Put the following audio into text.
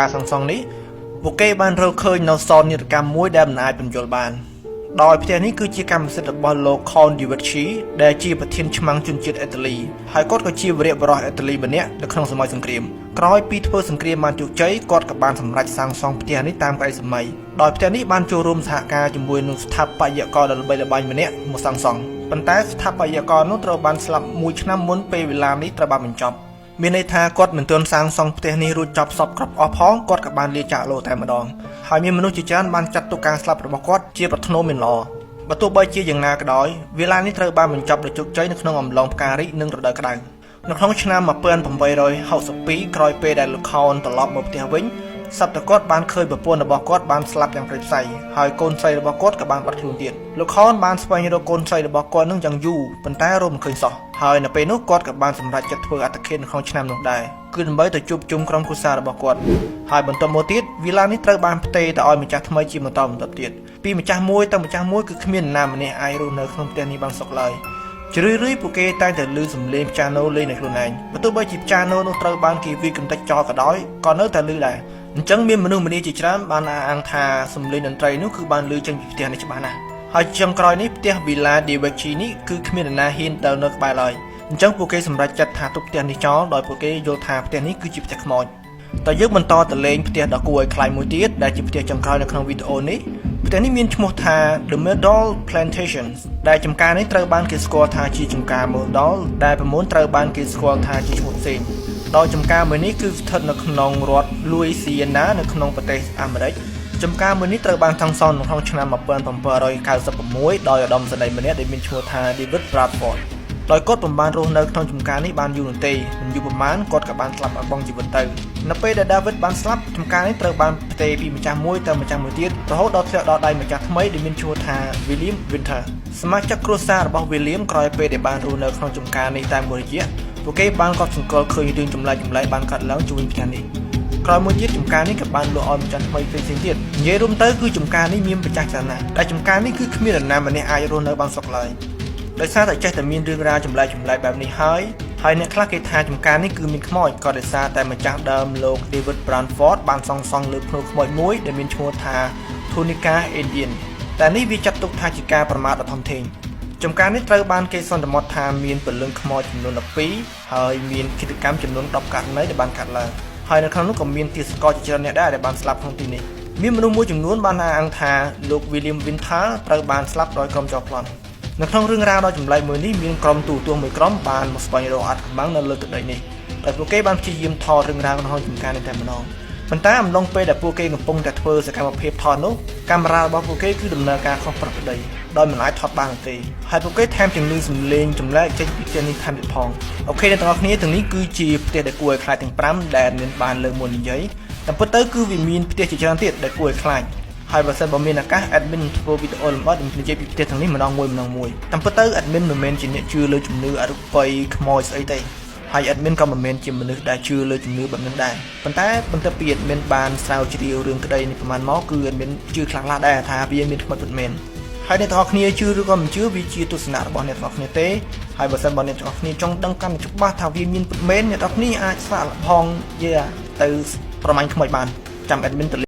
ការសាងសង់នេះពួកគេបានរកឃើញនូវសោកនាដកម្មមួយដែលមិនអាចពន្យល់បានដោយផ្ទះនេះគឺជាកម្មសិទ្ធិរបស់លោក Count de Vecchi ដែលជាប្រធានឆ្មាំងជនជាតិអ៊ីតាលីហើយគាត់ក៏ជាវីរបុរសអ៊ីតាលីម្នាក់នៅក្នុងសម័យសង្គ្រាមក្រោយពីធ្វើសង្គ្រាមបានជោគជ័យគាត់ក៏បានសម្រេចសាងសង់ផ្ទះនេះតាមក្តីសម័យដោយផ្ទះនេះបានចូលរួមសហការជាមួយនឹងស្ថាបត្យករដ៏ល្បីល្បាញម្នាក់មកសាងសង់ប៉ុន្តែស្ថាបត្យករនោះត្រូវបានស្លាប់មួយឆ្នាំមុនពេលវេលានេះត្រូវបានបញ្ចប់ មានន័យថាគាត់មិនទាន់សាងសង់ផ្ទះនេះរួចចប់សពគ្រប់អស់ផងគាត់ក៏បានលាចាកលោកតែម្ដងហើយមានមនុស្សជាច្រើនបានចាត់ទុកការស្លាប់របស់គាត់ជាប្រធ្នូមានល្អបើទោះបីជាយ៉ាងណាក៏ដោយវេលានេះត្រូវបានបញ្ចប់ដោយជោគជ័យនៅក្នុងអំឡុងផ្ការីកនិងរដូវក្តៅនៅក្នុងឆ្នាំ1862ក្រោយពេលដែលលោកខោនត្រឡប់មកផ្ទះវិញសត្វតគាត់បានឃើញប្រពន្ធរបស់គាត់បានស្លាប់យ៉ាងព្រៃផ្សៃហើយកូនស្រីរបស់គាត់ក៏បានបាត់ខ្លួនទៀតលោកខោនបានស្វែងរកកូនស្រីរបស់គាត់នឹងយ៉ាងយូរប៉ុន្តែរកមិនឃើញសោះហើយនៅពេលនោះគាត់ក៏បានសម្រេចចិត្តធ្វើអត្តឃាតនៅក្នុងឆ្នាំនោះដែរគឺដើម្បីទៅជួបជុំក្រុមគ្រួសាររបស់គាត់ហើយបន្ទាប់មកទៀតវីឡានេះត្រូវបានផ្ទេរទៅឲ្យម្ចាស់ថ្មីជាបន្តបន្ទាប់ទៀតពីម្ចាស់មួយទៅម្ចាស់មួយគឺគ្មាននរណាម្នាក់អាចរស់នៅក្នុងផ្ទះនេះបានសុខឡើយ ជ្រឿយរឿយពួកគេតែងតែឮសំឡេងព្យ៉ាណូលេងនៅខ្លួនឯងបើទោះបីជាព្យ៉ាណូនោះត្រូវបានគេវាយកម្ទេចចោលក៏ដោយក៏នៅតែឮដែរអញ្ចឹងមានមនុស្សម្នាជាច្រើនបានអះអាងថាសំឡេងតន្ត្រីនោះគឺបានឮចេញពីផ្ទះនេះច្បាស់ណាស់ហើយចុងក្រោយនេះផ្ទះ Villa de Vecchi នេះគឺគ្មាននរណាហ៊ានទៅនៅក្បែរឡើយអញ្ចឹងពួកគេសម្រេចចិត្តថាទុកផ្ទះនេះចោលដោយពួកគេយល់ថាផ្ទះនេះគឺជាផ្ទះខ្មោចតើយើងបន្តទៅលេងផ្ទះដ៏គួរឲ្យខ្លាចមួយទៀតដែលជាផ្ទះចុងក្រោយនៅក្នុងវីដេអូនេះផ្ទះនេះមានឈ្មោះថា The Mirdal Plantations ដែលចំការនេះត្រូវបានគេស្គាល់ថាជាចំការ Mirdal ដែលប្រមូលត្រូវបានគេស្គាល់ថាជាឈ្មោះផ្សេងដោយចំការមួយនេះគឺស្ថិតនៅក្នុងរដ្ឋ Louisiana នៅក្នុងប្រទេសអាមេរិកចំការមួយនេះត្រូវបានសាងសង់នៅក្នុងឆ្នាំ1796ដោយឧត្តមសេនីយ៍ម្នាក់ដែលមានឈ្មោះថា David Bradford ដោយគាត់ពុំបានរស់នៅក្នុងចំការនេះបានយូរនោះទេមិនយូរប៉ុន្មានគាត់ក៏បានស្លាប់បាត់បង់ជីវិតទៅនៅពេលដែល David បានស្លាប់ចំការនេះត្រូវបានផ្ទេរពីម្ចាស់មួយទៅម្ចាស់មួយទៀតរហូតដល់ធ្លាក់ដល់ដៃម្ចាស់ថ្មីដែលមានឈ្មោះថា William Winter សមាជិកគ្រួសាររបស់ William ក្រោយពេលដែលបានរស់នៅក្នុងចំការនេះតែមួយរយៈពួកគេបានកត់សម្គាល់ឃើញរឿងចម្លែកចម្លែកបានកើតឡើងជុំវិញផ្ទះនេះក្រោយមួយទៀតចំការនេះក៏បានលក់ឲ្យម្ចាស់ថ្មីផ្សេងៗទៀតនិយាយរួមទៅគឺចំការនេះមានម្ចាស់ច្រើនណាស់ដែលចំការនេះគឺគ្មាននរណាម្នាក់អាចរស់នៅបានសុខឡើយដោយសារតែចេះតែមានរឿងរ៉ាវចម្លែកចម្លែកបែបនេះហើយហើយអ្នកខ្លះគេថាចំការនេះគឺមានខ្មោចក៏ដោយសារតែម្ចាស់ដើមលោក David Bradford បានសង់សង់លើភ្នូខ្មោចមួយដែលមានឈ្មោះថា Tunica Indian តែនេះវាចាត់ទុកថាជាការប្រមាថដ៏ធំធេងចំការនេះត្រូវបានគេសន្មតថាមានពលឹងខ្មោចចំនួន12ហើយមានឃាតកម្មចំនួន10ករណីដែលបានកើតឡើងហើយនៅក្នុងនោះក៏មានទាសករជាច្រើនអ្នកដែរដែលបានស្លាប់ក្នុងទីនេះមានមនុស្សមួយចំនួនបានអះអាងថាលោក William Winter ត្រូវបានស្លាប់ដោយក្រុមចោរប្លន់នៅក្នុងរឿងរ៉ាវដ៏ចម្លែកមួយនេះមានក្រុមទូរទស្សន៍មួយក្រុមបានមកស្វែងរកអាថ៌កំបាំងនៅលើទឹកដីនេះដោយពួកគេបានព្យាយាមថតរឿងរ៉ាវក្នុងចំការនេះតែម្ដងប៉ុន្តែអំឡុងពេលដែលពួកគេកំពុងតែធ្វើសកម្មភាពថតនោះកាមេរ៉ារបស់ពួកគេគឺដំណើរការខុសប្រក្រតីដោយមិនអាចថតបាននោះទេហើយពួកគេថែមទាំងឮសំឡេងចម្លែកចេញពីផ្ទះនេះថែមទៀតផង OK អ្នកទាំងអស់គ្នាទាំងនេះគឺជាផ្ទះដែលគួរឲ្យខ្លាចទាំង5ដែលមានបានលើកមុននិយាយតាមពិតទៅគឺវាមានផ្ទះជាច្រើនទៀតដែលគួរឲ្យខ្លាចហើយបើសិនបើមានឱកាស admin ធ្វើវីដេអូលម្អិតនិយាយពីផ្ទះទាំងនេះម្ដងមួយម្ដងមួយតាមពិតទៅ admin មិនមែនជាអ្នកជឿលើជំនឿអរូបីខ្មោចស្អីទេហើយ admin ក៏មិនមែនជាមនុស្សដែលជឿលើជំនឿបែបនេះដែរប៉ុន្តែបន្ទាប់ពី admin បានស្រាវជ្រាវរឿងក្តីនេះប្រហែលមកគឺ admin ជឿខ្លះៗដែរថាវាមានខ្មោចពិតមែនហើយអ្នកទាំងអស់គ្នាជឿឬក៏មិនជឿវាជាទស្សនៈរបស់អ្នកទាំងអស់គ្នាទេហើយបើសិនបើអ្នកទាំងអស់គ្នាចង់ដឹងកាន់តែច្បាស់ថាវាមានពិតមែនអ្នកទាំងអស់គ្នាអាចសាកល្បងយាទៅប្រមាញ់ខ្មោចបានចាំ admin ទៅ